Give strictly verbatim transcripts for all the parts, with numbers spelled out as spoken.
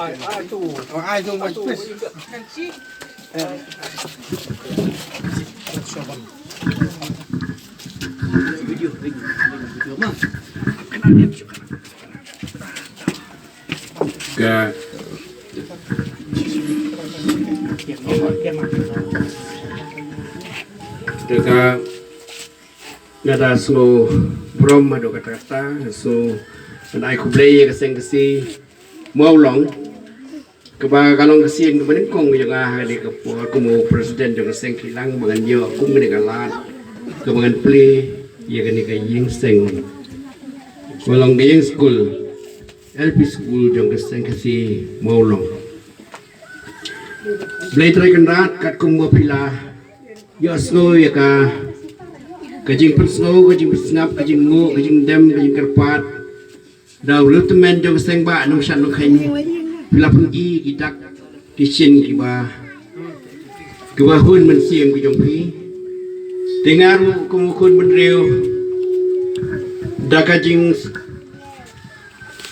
Ka Te ka nga da sngew burom haduh katta katta, sngew ngan ai khublei ïa ka Seng Khasi Mawlong, kaba ka long ka sien kaba nyngkong jong nga ha kane ka por kum u president jong ka seng, khnang ba ngan ïoh kum kane ka lad kaba ngan plie ïa kane ka ïing seng, ba long ka ïing skul, L P skul jong ka Seng Khasi Mawlong. Blei Trai Kynrad, katkum ba phi la ïohsngew ïa ka, ka jingpynsngew, ka jingpynsngap, ka jingnguh, ka jingdem, ka jingkyrpad da u Lieutenant jong ka seng, Bah Nongshad Nongkheiñ, phi la pyni ki dak ki shin kiba, kiba hun mynsiem ki jong phi. Te nga ruh kum u khun bynriew, da ka jing,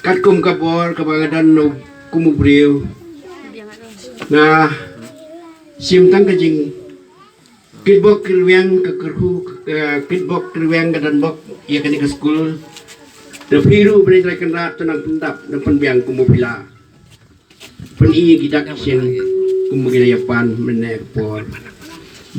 katkum ka bor kaba nga don kum u briew, nga shim tang ka jing kitbok kitrwiang, ka kyrhu, ka kitbok kitrwiang, ka donbok ïa kane ka skul. Te phi ruh, Blei Trai Kynrad, to nang pyndap, nang pynbiang kum u phi la pyni ïa ki dak ki shin kum ba ngi la ïa pan mynne ka por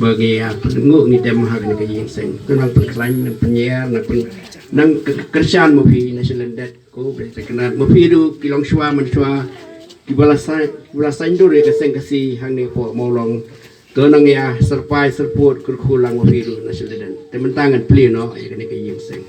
ba ngi ïa pynguh ngi dem ha kane ka ïing seng. To nang pynkhlaiñ, nang pynïar, nang pyn, nang kyrshan ma phi na shalyndet. Ko Blei Trai Kynrad, ma phi ruh ki longshuwa manshuwa kiba la sa, kiba la saiñdur ïa ka Seng Khasi hangne hapoh Mawlong, to nang ïa syrpai syrpud kyrkhu lang ma phi ruh na shalyndet. Te mynta ngan plie noh ïa kane ka ïing seng.